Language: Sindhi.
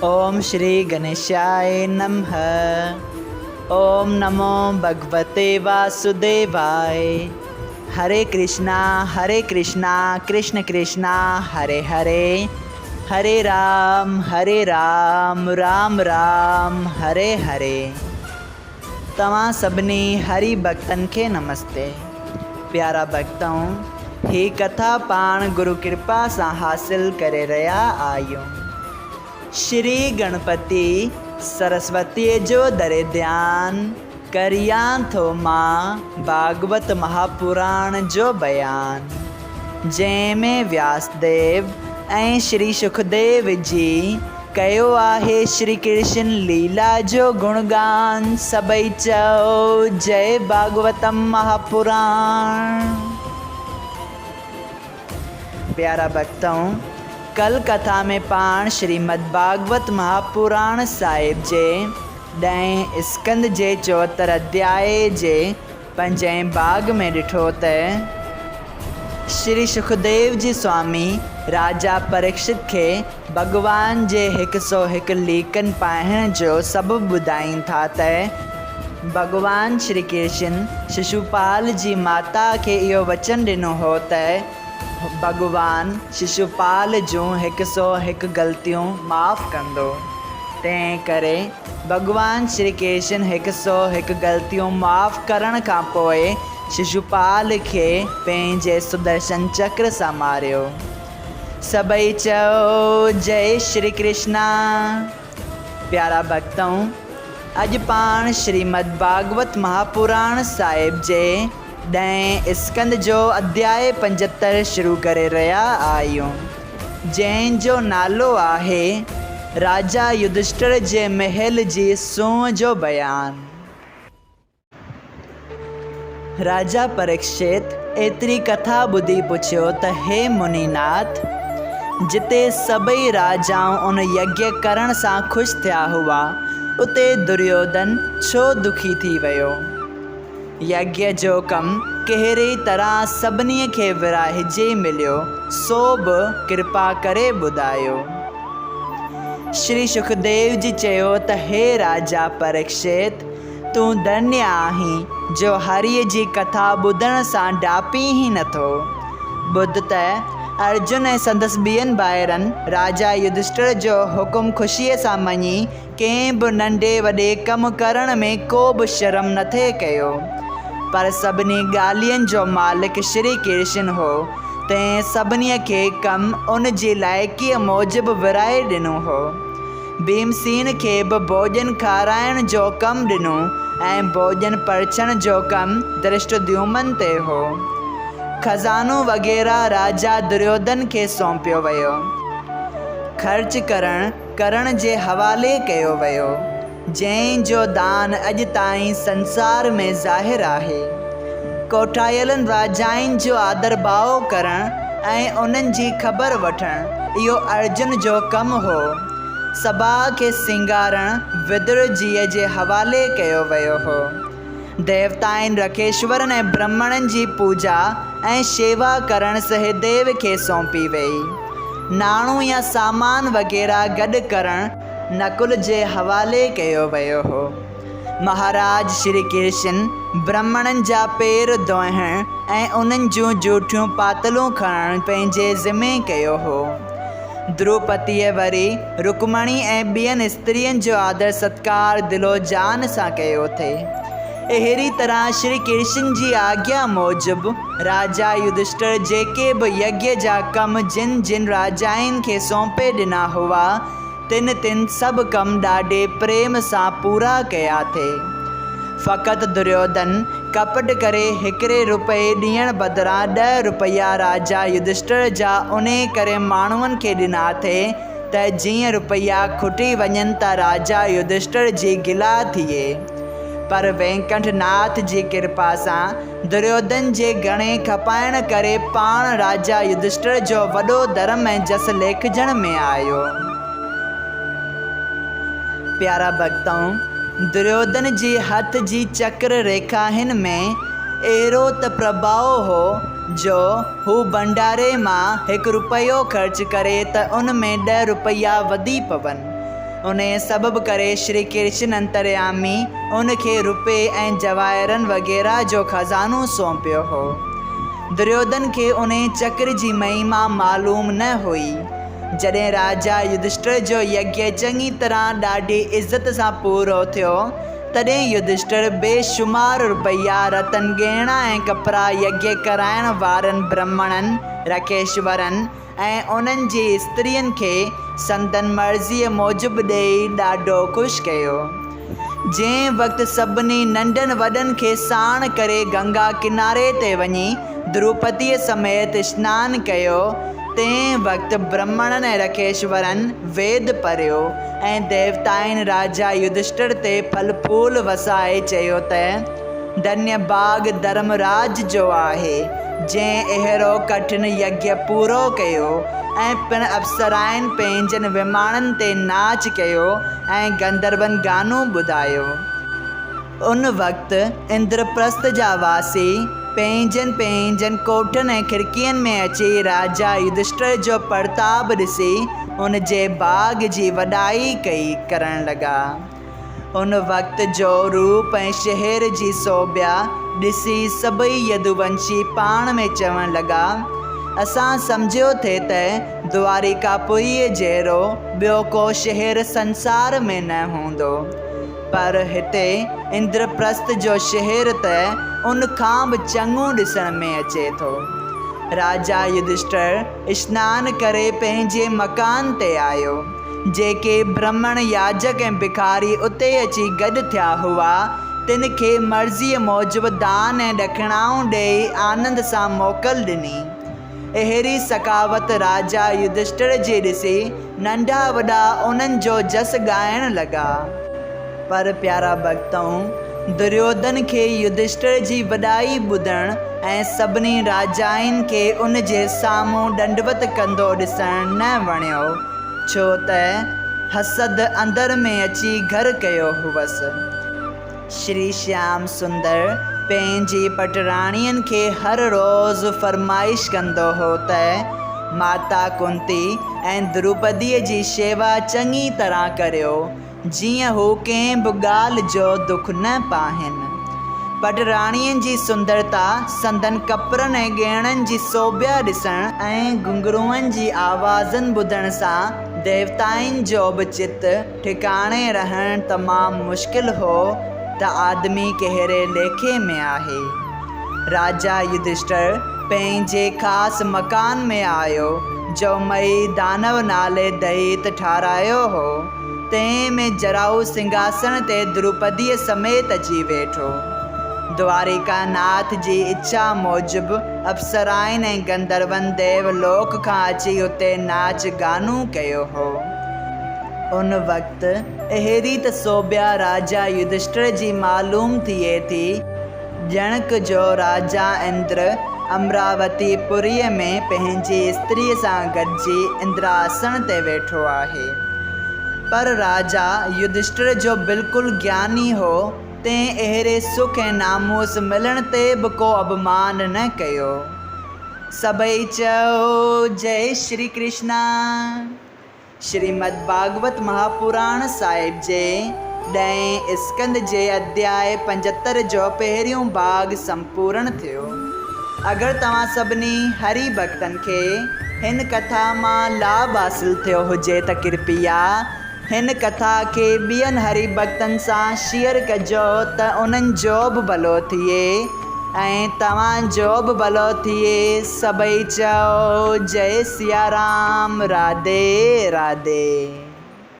اوم شري گنيشاء نمھ اوم نمو ڀڳوتي واسوديواء هري ڪرشنا هري ڪرشنا ڪرشن ڪرشنا هري هري هري رام هري رام رام رام هري هري. توهان سڀني هري ڀڳتن کي نمستي. پيارا ڀڳتؤ! هي ڪٿا پاڻ گرو ڪرپا سان حاصل ڪري رهيا آهيون. شري گڻپتي سرسوتيء جو دري ڌيان ڪريان ٿو مان ڀاڳوت مهاپراڻ جو بيان، جنهن ۾ وياسديو ۽ شري شڪديو جي ڪيو آهي شري ڪرشن ليلا جو گڻگان سڀئي چئو جئي ڀاڳوتم مهاپراڻ. پيارا ڀڳتؤ! ڪل ڪٿا ۾ پاڻ شريمد ڀاڳوت مهاپراڻ صاحب جي ڏهين اسڪنڌ جي چوهتر اڌيائي جي پنجين باغ ۾ ڏٺو ته شري شڪديو جي سوامي راجا پريڪشت کي ڀڳوان جي هڪ سو هڪ ليڪن پائڻ جو سبب ٻڌائين ٿا ته ڀڳوان شري ڪرشن ششوپال جي ماتا کي اهو وچن ڏنو هو ته ڀڳوان ششوپال جون هڪ سو هڪ غلطيون معاف ڪندو. تنهن ڪري ڀڳوان شري ڪرشن هڪ سو هڪ غلطيون معاف ڪرڻ کان پوء ششوپال کي پنهنجي سدرشن چڪر سان ماريو. سڀئي چئو جئي شري ڪرشنا. پيارا ڀڳتؤ! اڄ پاڻ شريمد ڀاڳوت مهاپراڻ صاحب جي ڏهين اسڪنڌ جو اڌياء 75 شروع ڪري رهيا آهيون. جنهن جو نالو آهي راجا يڌشٽر جي محل جي سونهن جو بيان. راجا پريڪشت ايتري ڪٿا ٻڌي پڇيو ته هي مني ناٿ! جتي سڀئي راجائون ان يگيه ڪرڻ سان خوش ٿيا هئا، اتي دريوڌن ڇو دکي ٿي ويو؟ يگيه جو ڪم ڪهڙي طرح سڀني کي ورهائجي مليو، سو به ڪرپا ڪري ٻڌايو. شري شڪديو جي چيو ته هي راجا پريڪشت! تون ڌنيه آهين جو هريء جي ڪٿا ٻڌڻ سان ڊاپين ئي نٿو. ٻڌ ته ارجن ۽ سندس ٻين ڀائرن راجا يڌشٽر جو حڪم خوشيء سان مڃي ڪنهن به ننڍي وڏي ڪم ڪرڻ ۾ ڪو به شرم نه ٿي ڪيو. پر سڀني ڳالهين جو مالڪ شري ڪرشن هو، تنهن سڀني کي ڪم ان جي لائقيء موجب ورهائي ڏنو هو. ڀيمسين کي به ڀوڄن کارائڻ جو ڪم ڏنو ۽ ڀوڄن پرڇڻ جو ڪم درشٽديومن تي هو. خزانو وغيره راجا دريوڌن کي سونپيو ويو. خرچ ڪرڻ ڪرڻ جي حوالي ڪيو ويو، جنهن جو دان اڄ تائين سنسار ۾ ظاهر آهي. ڪوٺايلن راجائن جو آدرڀاء ڪرڻ ۽ انهن جي خبر وٺڻ، اهو ارجن جو ڪم هو. سڀا کي سينگارڻ ودر جيء جي حوالي ڪيو ويو هو. ديوتائن، رکيشورن ۽ برهمڻن جي پوڄا ۽ شيوا ڪرڻ سهديو کي سونپي ويئي. ناڻو يا سامان وغيره گڏ ڪرڻ نڪل جي حوالي ڪيو ويو هو. مهاراج شري ڪرشن برهمڻن جا پير ڌوئڻ ۽ انهن جون جوٺيون پاتلون کڻڻ پنهنجي ذمي ڪيو هو. دروپتيء وري رڪمڻي ۽ ٻين استرين جو آدر ستڪار دل و جان سان ڪيو ٿي. اهڙي طرح شري ڪرشن جي آگيا موجب راجا يڌشٽر جيڪي به يگيه جا ڪم جن جن راجائن کي سونپي ڏنا هئا، تن تن سڀ ڪم ڏاڍي پريم سان پورا ڪيا ٿي. فقط دريوڌن ڪپٽ ڪري هڪڙي رپئي ڏيڻ بدران ڏهه رپيا راجا يڌشٽر جا انهي ڪري ماڻهن کي ڏنا ٿي ته جيئن رپيا کٽي وڃن ته راجا يڌشٽر جي گلا ٿئي. پر وينڪنٺ ناٿ جي ڪرپا سان دريوڌن جي گهڻي کپائڻ ڪري پاڻ راجا يڌشٽر جو وڏو ڌرم ۽ جس ليکجڻ ۾ آيو. پيارا ڀڳتؤ! دريوڌن جي هٿ جي چڪر ريکائن ۾ اهڙو ته پرڀاء هو، جو هو ڀنڊاري مان هڪ رپيو خرچ ڪري ته ان ۾ ڏهه رپيا وڌي پون. انهيء سبب ڪري شري ڪرشن انتريامي ان کي رپئي ۽ جواهرن وغيره جو خزانو سونپيو هو. دريوڌن کي انهيء چڪر جي مهما معلوم نه هئي. جڏهن راجا يڌشٽر جو يگيه چڱي طرح ڏاڍي عزت سان پورو ٿيو، تڏهن يڌشٽر بي شمار رپيا، رتن ڳهڻا ۽ ڪپڙا يگيه ڪرائڻ وارن برهمڻن، رکيشورن ۽ انهن جي استرين کي سندن مرضيء موجب ڏيئي ڏاڍو خوش ڪيو. جنهن وقت سڀني ننڍن وڏن کي ساڻ ڪري گنگا ڪناري تي وڃي دروپديء سميت اشنان ڪيو، تنهن وقت برهمڻن ۽ رکيشورن ويد پڙهيو ۽ ديوتائن راجا يڌشٽر تي ڦل ڦول وسائي چيو ته، ڌنيه ڀاڳ ڌرمراج جو آهي، جنهن اهڙو ڪٺن يگيه پورو ڪيو ۽ پڻ اپسرائن پنهنجن وماڻن تي ناچ ڪيو ۽ گنڌرون گانو ٻڌايو. ان وقت اندرپرست جا واسي پنهنجن پنهنجن ڪوٺن ۽ کڙڪين ۾ اچي راجا يڌشٽر جو پرتاب ڏسي ان جي ڀاڳ جي وڏائي ڪئي ڪرڻ لڳا. ان وقت جو روپ ۽ شهر جي سوڀيا ڏسي سڀئي يدوونشي پاڻ ۾ چوڻ لڳا، اسان سمجهيو ٿي ته دواريڪاپوريء جهڙو ٻيو ڪو شهر سنسار ۾ نه هوندو. پر هتي اندرپرست جو شهر ته ان کان به چڱو ڏسڻ ۾ اچي ٿو. راجا يڌشٽر اشنان ڪري پنهنجي مڪان تي آيو. جيڪي برهمڻ، ياجڪ ۽ بکاري اتي اچي گڏ ٿيا هئا، تن کي مرضيء موجب دان ۽ ڏکڻائون ڏيئي آنند سان موڪل ڏني. اهڙي سخاوت راجا يڌشٽر جي ڏسي ننڍا وڏا انهن جو جس ڳائڻ لڳا. پر پيارا ڀڳتؤ! دريوڌن کي يڌشٽر جي وڏائي ٻڌڻ ۽ سڀني راجائن کي ان جي سامهون ڏنڊوت ڪندو ڏسڻ نه وڻيو، ڇو ته حسد اندر ۾ اچي گهر ڪيو هئس. شري شيام سندر پنهنجي پٽراڻين کي هر روز فرمائش ڪندو هو ته ماتا ڪنتي ۽ دروپديء جي شيوا چڱي طرح ڪريو، جيئن هو ڪنهن به ڳالهه جو دک نه پائين. پٽراڻين جي سندرتا، سندن ڪپڙن ۽ ڳهڻن جي سوڀيا ڏسڻ، ۽ گهنگهروئن جي آوازن ٻڌڻ سان ديوتائن جو به چت ٺڪاڻي رهڻ تمام مشڪل هو ته آدمي ڪهڙي ليکي ۾ آهي. راجا يڌشٽر پنهنجي خاص مڪان ۾ آيو، جو مئي دانو نالي دئيت ٺارايو هو، تنهن ۾ جرائو سنگهاسڻ تي دروپديء سميت اچي ويٺو. دواريڪا ناٿ جي اڇا موجب اپسرائن ۽ گنڌرون ديو لوڪ کان اچي اتي ناچ گانو ڪيو هو. ان وقت اهڙي ته سوڀيا راجا يڌشٽر جي معلوم ٿئي ٿي، ڄڻڪ جو راجا اندر امراوتي پوريء ۾ پنهنجي استريء سان گڏجي اندراسڻ تي ويٺو آهي. پر راجا يڌشٽر جو بلڪل گياني هو، تنهن اهڙي سک ۽ ناموس ملڻ تي به ڪو اڀمان نه ڪيو. سڀئي چئو، جئي شري ڪرشنا! شريمد ڀاڳوت مهاپراڻ صاحب جي ڏهين اسڪنڌ جي اڌياء 75 جو پهريون ڀاڳ سمپورڻ ٿيو. اگر توهان سڀني هري ڀڳتن کي هن ڪٿا مان لاڀ حاصل ٿيو هجي ته ڪرپيا هن ڪٿا کي ٻين هري ڀڳتن سان شيئر ڪجو ته انهن جو به ڀلو ٿئي ۽ توهان جو به ڀلو ٿئي. سڀئي چئو جئي سيارام راڌي راڌي.